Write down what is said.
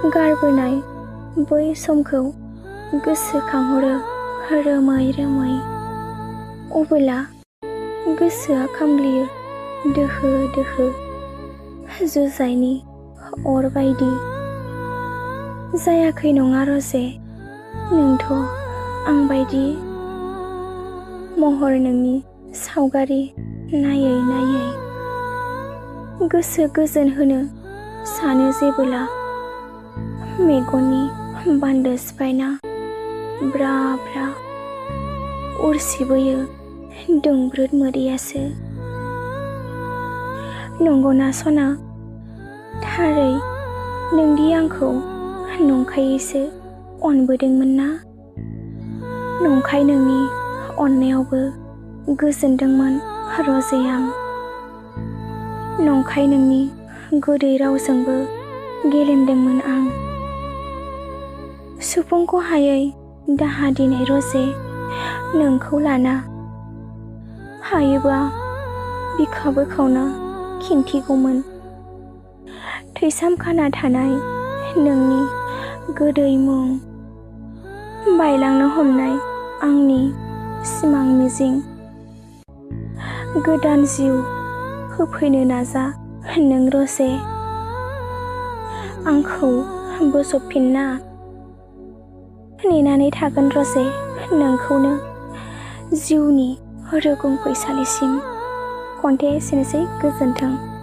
गारबोनाय बै समखौ गोसोखांहरो रोमै रोमै। अब्ला गोसोआ खामग्लियो दोहो दोहो जुजाइनि अर बायदि। जायाखै नङा रजे, नोंथ' आं बायदि महर नोंनि सावगारि नायै नायै। गोसो गोजोन होनो सानो जेबोला मेगननि बान्दो सिफायना ब्रा ब्रा उरसिबोयो दोंब्रुद मोदैयासो। नंगौना सना, थारै नोंदि आंखौ नंखायैसो अनबोदोंमोन ना? नंखाय नोंनि अननायावबो गोजोनदोंमोन रजे आं। नंखाय नोंनि गोदै रावजोंबो गेलेमदोंमोन आं। सुफुंखौ हायै दाहा दिनै रजे नोंखौ लाना। हायोबा बिखाबो खावना खिन्थिगौमोन थैसाम खाना थानाय नोंनि गोदै मुं। बायलांनो हमनाय आंनि सिमां मिजिं। गोदान जिउ होफैनो नाजा नों रजे। आंखौ बोजबफिनना। नेनानै थागोन रजे नोंखौनो जिउनि रुगुं फैसालिसिम। खन्थाइया एसेनोसै, गोजोन्थों।